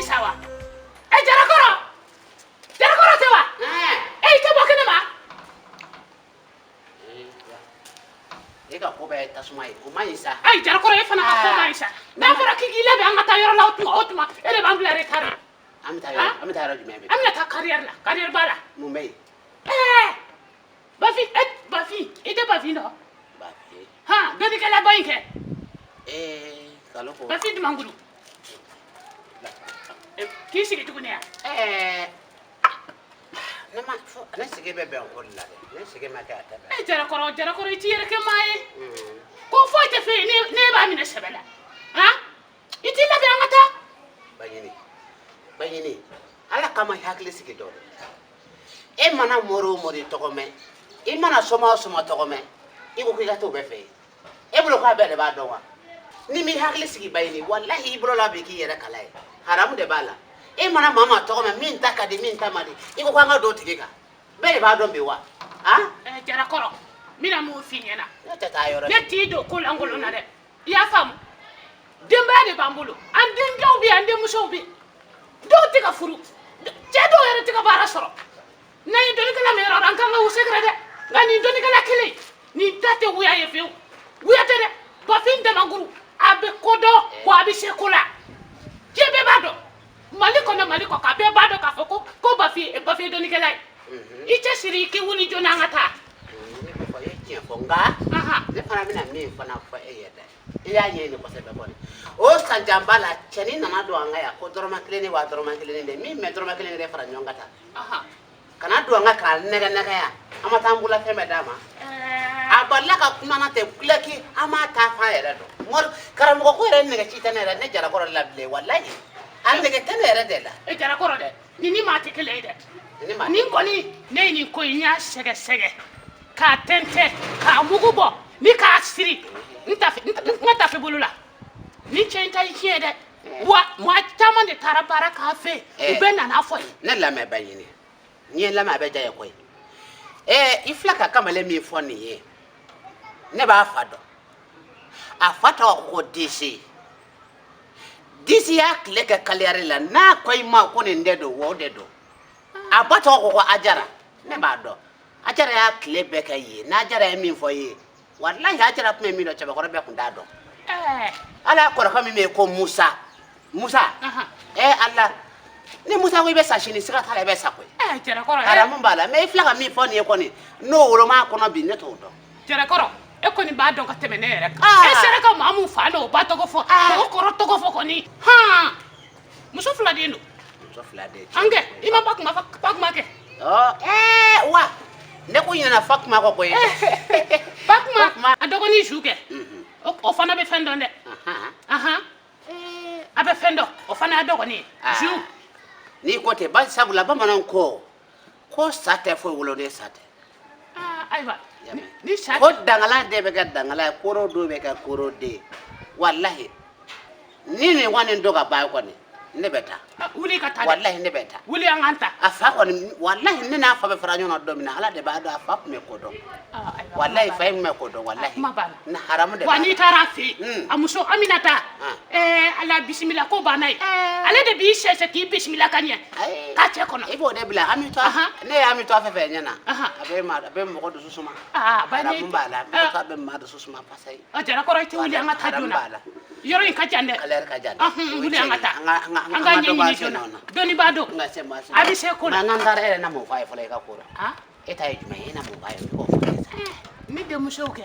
sisan wa? Ɛ Jarakɔrɔ, Jarakɔrɔ tɛ wa? E i tɛ bɔ kɛnɛ ma? E ka ko bɛɛ ye tasuma ye, o man ɲi sa. Ayi Jarakɔrɔ, e fana ka ko man ɲi sa. N'a fɔra k'i k'i labɛn an ka taa yɔrɔ la, o tuma e de b'an bila retard la. An bɛ taa yɔrɔ jumɛn bi? An bɛna taa carrière la, carrière ba la. Mun bɛ yen? Ɛɛ Bafin, e Bafin, i tɛ Bafin dɔn? Bafin? Han, dɔnnikɛla ba in kɛ. Ee, kalo ko. Bafin Dumankuru. K'i sigi tuguni yan. Ɛɛ ne ma fo ne sigi bɛ bɛn o de la dɛ, ne sigi ma kɛ a tɛ bɛn. E Jarakɔrɔ, Jarakɔrɔ, i t'i yɛrɛ kɛ maa ye. Ko foyi tɛ fɛ yen ne b'a minɛ sɛbɛ la. Han, i t'i labɛn an ka taa. Baɲini, Baɲini, Ala kama hakili sigi dɔɔnin. E mana mori o mori tɔgɔ mɛn, i mana soma o soma tɔgɔ mɛn, i ko k'i ka t'o bɛɛ fɛ yen. E bolo k'a bɛɛ de b'a dɔn wa? Ni m'i hakili sigi Baɲini, walahi i bolo la bi k'i yɛrɛ kala ye, haramu de b'a la. E mana maa maa tɔgɔ mɛn, min ta ka di, min ta man di, i ko k'an ka don o tigi kan. Bɛɛ de b'a dɔn bi wa? Han? Ɛ Jarakɔrɔ, n bɛna mun f'i ɲɛna? Ne tɛ taa yɔrɔ. Ne t'i don ko lankolon na dɛ, i y'a faamu? Denbaya de b'an bolo, an denkɛw bɛ yen, an denmusow bɛ yen. Dɔw tɛ ka furu, cɛ dɔw yɛrɛ tɛ ka baara sɔrɔ. N'an ye dɔnnikɛla min yɔrɔ, an kan ka u sɛgɛrɛ dɛ. Nka nin dɔnnikɛla kelen nin ta tɛ wuya ye fiyewu, wuya tɛ dɛ. Bafin Damanguru, a bɛ ko dɔn wa a bɛ se ko la. Diɲɛ bɛɛ b'a dɔn, Mali kɔnɔ, Mali kɔ kan, bɛɛ b'a dɔn k'a fɔ ko Bafin ye dɔnnikɛla ye. I cɛsiri, i k'i wuli joona, an ka taa. Ne ko fɔ, i ye tiɲɛ fɔ, nka ne fana bɛna min fana fɔ e ye dɛ, i y'a ɲɛɲini kosɛbɛ kɔni. O sanjanba la, cɛnin nana don an ka yan ko dɔrɔmɛ kelen ni wa dɔrɔmɛ kelen de min mɛ dɔrɔmɛ kelen de fara ɲɔgɔn kan tan kana don an ka k'a nɛgɛ nɛgɛ yan, an ma taa an bolola fɛn bɛɛ d'a ma. A balila ka kuma na tɛ kulɛki, an m'a taa fan yɛrɛ dɔn. Mori karamɔgɔ ko yɛrɛ nɛgɛ ci tɛ ne yɛrɛ, ne Jarakɔrɔ la bilen, walayi a nɛgɛ tɛ ne yɛrɛ de la. E Jarakɔrɔ dɛ, nin ni maa tɛ kelen ye dɛ. Ni maa. Nin kɔni, ne ye nin ko in, n y'a sɛgɛsɛgɛ k'a tɛntɛn k'a mugu bɔ ni k'a siri n tafe, n ka tafe bolo la. Ni cɛ in ta ye tiɲɛ ye dɛ, wa maa caman de taara baara k'a fɛ yen, u bɛɛ nana fɔ ye. Ne lamɛn Baɲini, n'i ye lamɛn, a bɛ diya ye koyi. Ɛɛ, i filɛ ka kamalen min fɔ nin ye, ne b'a fa dɔn. A fa tɔgɔ ko Disi. Disi y'a tile kɛ kaliyari la. N'a ko i ma ko nin de don wa, o de don. A ba tɔgɔ ko Ajara, ne b'a dɔn. Ajara y'a tile bɛɛ kɛ yen. N'Ajara ye min fɔ i ye, walahi Ajara tun bɛ min dɔn, cɛbakɔrɔ bɛɛ tun t'a dɔn. Ala kɔrɔkɛ min bɛ yen ko Musa, Musa, ɛɛ Ala, ni Musa ko i bɛ sa sini, siga t'a la i bɛ sa koyi. Jarakɔrɔ. Haramu b'a la. Mɛ i filɛ ka min fɔ nin ye kɔni, n'o woloma kɔnɔ bi, ne t'o dɔn. Jarakɔrɔ, e kɔni b'a dɔn ka tɛmɛ ne yɛrɛ kan. E sera ka maa mun fa n'o ba tɔgɔ fɔ, k'o kɔrɔ tɔgɔ fɔ kɔni, han, muso fila den don. Muso fila den. An kɛ i ma ba kuma fɔ, ba kuma kɛ. Ɔ ɛɛ wa ne ko ɲinɛna fa kuma kɔ koyi. Ba kuma, a dɔgɔnin su kɛ, o fana bɛ fɛn dɔn dɛ. Ahan, a bɛ fɛn dɔn, o fana y'a dɔgɔnin ye su. N'i ko ten, bari sabula bamananw ko sa tɛ foyi woloden sa tɛ. Ayiwa, ni sa. Ko dangala den bɛ kɛ dangala ye, koro don bɛ kɛ koro den. Walahi ni nin kɔni don ka ban kɔni, ne bɛ taa. Wuli ka taa dɛ. Walahi ne bɛ taa. Wuli, an k'an ta. A fa kɔni, walahi ne n'a fa bɛ fara ɲɔgɔn na don min na, Ala de b'a dɔn. A fa tun bɛ ko dɔn, walahi fa in tun bɛ ko dɔn, walahi. Kuma banna. Na haramu de Wa b'a n'i la. taara a fɛ yen, a muso Aminata, ɛɛ Ala bisimila ko banna ye, ale de b'i sɛsɛ k'i bisimila ka ɲɛ k'a cɛ kɔnɔ. I b'o de bila Ami to, ne ye Ami to fɛn fɛn ɲɛna, a bɛ mɔgɔ dusu suma. Ba Haramu b'a la, Ami to bɛ maa dusu suma pasa ye. Jarakɔrɔ, i tɛ wuli an ka taa Haramu joona? b'a la. Yɔrɔ in ka jan dɛ. Kale yɛrɛ ka jan dɛ. Wuli an ka taa. An ka An ka ɲɛɲini joona, dɔnni b'a dɔn. N ka se ma se. A bɛ se ko la. N'an taara, e yɛrɛ na mun f'a ye fɔlɔ i ka ko la? E ta ye jumɛn ye? E na mun f'a ye? I k'o fɔ ne ye sa. Ne denmusow kɛ,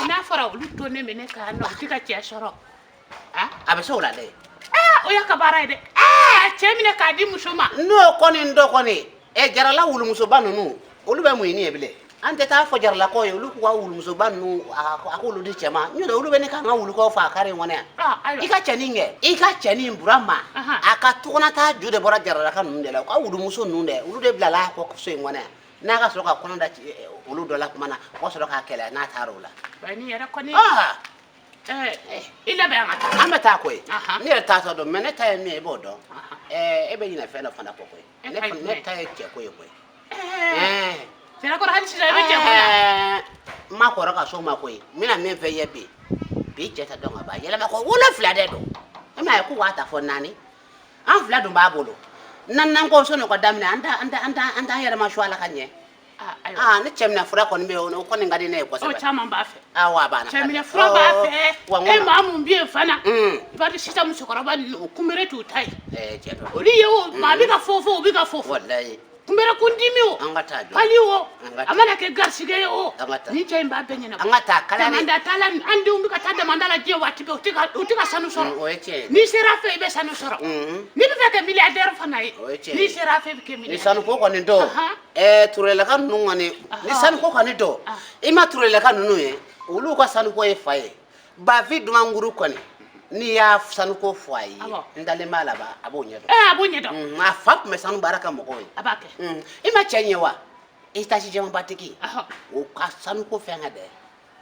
n'a fɔra olu to ne minɛ k'a nɔ, u tɛ ka cɛ sɔrɔ. A bɛ se o la dɛ. O y'a ka baara ye dɛ, ka cɛ minɛ k'a di muso ma. N'o kɔni dɔ kɔni ɛ Jarala wulumusoba ninnu, olu bɛ mun ɲini ye bilen? An tɛ taa fɔ Jaralakaw ye, olu k'u ka wulumusoba ninnu, a k'olu di cɛ ma. N'o tɛ, olu bɛ ne k'an ka wulukaw fa kari in kɔnɔ yan. I ka cɛnin kɛ, i ka cɛnin Burama, a ka tɔgɔnata ju de bɔra Jaralaka ninnu de la. U ka wulumuso ninnu dɛ, olu de bilala a kɔ so in kɔnɔ yan. N'a ka sɔrɔ ka kɔnɔ da olu dɔ la kuma na, o ka sɔrɔ k'a kɛlɛ n'a taara o la. Ba ni yɛrɛ kɔni. I labɛn, an ka taa. An bɛ taa koyi. Ne yɛrɛ taatɔ dɔn, mɛ ne ta ye min ye, i b'o dɔn. E bɛ ɲinɛ fɛn dɔ fana kɔ koyi. Ne ta ye cɛko ye koyi. Jarakɔrɔ, hali sisan i bɛ cɛ ko la. N ma kɔrɔ ka so ma koyi. N bɛna min fɛ i ye bi, bi cɛ tɛ dɔn ka ban. Yɛlɛma ko 7 de don. E m'a ye k'u b'a ta fɔ naani. An fila dun b'a bolo. N'an ko sɔnni o ka daminɛ, an t'a an t'a an t'a an t'an yɛrɛ ma su a la ka ɲɛ. Ayiwa. Aa, ni cɛminɛ fura kɔni bɛ yen, o kɔni ka di ne ye O kosɛbɛ. caman b'a fɛ. Awɔ, a banna. Cɛminɛ fura b'a fɛ. Wa n E ko maa mun bɛ yen fana, i b'a dɔn sisan musokɔrɔba ninnu, o kunbere t'u ta ye. Cɛ don. Olu ye o maa bɛ ka fofo, o bɛ ka fofo. Walayi. Kunbere kundimi o, An ka taa jɔ. pali o, An ka taa. a mana kɛ garisigɛ ye o, An ka taa. ni cɛ in b'a bɛɛ ɲɛnabɔ. An ka taa kalali. Damanda t'a la, an denw bɛ ka taa damanda la diɲɛ waati bɛɛ, u tɛ ka sanu sɔrɔ. O ye tiɲɛ ye. N'i sera a fɛ, i bɛ sanu sɔrɔ. N'i bɛ fɛ kɛ milliardaire fana ye, O ye tiɲɛ n'i ye. sera a fɛ, i bɛ kɛ Ni milliardaire. sanuko kɔni don, Turelaka ninnu kɔni, ni sanuko kɔni don, i ma Turelaka ninnu ye, olu ka sanuko ye fa ye. Bafi Dumankuru kɔni, n'i y'a sanuko fɔ a ye, n dalen b'a la, a b'o ɲɛdɔn. A b'o ɲɛdɔn. A fa tun bɛ sanu baara kɛ mɔgɔw ye. A b'a kɛ. I ma cɛ ɲɛ wa, étage jɛmanbatigi, o ka sanuko fɛn ka dɛ.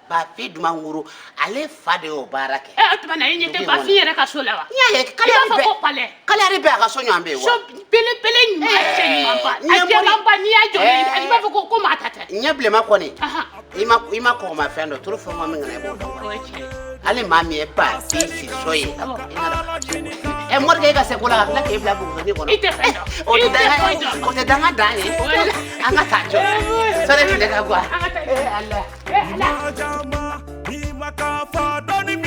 Bafi Dumankuru, ale fa de y'o baara kɛ. O tuma na, i ɲɛ tɛ Bafin yɛrɛ ka so la wa? N y'a ye. I b'a fɔ ko palais. Kaliyari bɛɛ a ka so ɲɔgɔn bɛ yen wa. So belebele ɲuman, cɛ ɲumanba, a jɛmanba, n'i y'a jɔ, i b'a fɔ ko maa ta tɛ. Ɲɛ bilenma kɔni, i ma kɔgɔmafɛn dɔn, tulu fɛn min kana, i b'o dɔn. O ye tiɲɛ ye. Hali maa min ye Bafin Siso ye, ɛ morikɛ, e ka se ko la ka tila k'e bila buguni kɔnɔ. I tɛ fɛn dɔn. O I tɛ tɛ danga fɛn dɔn. O tɛ danga dan ye. An ka taa jɔ sani tile ka gan. An ka taa. Ala. Ala. Jama, i ma ka fa dɔɔni.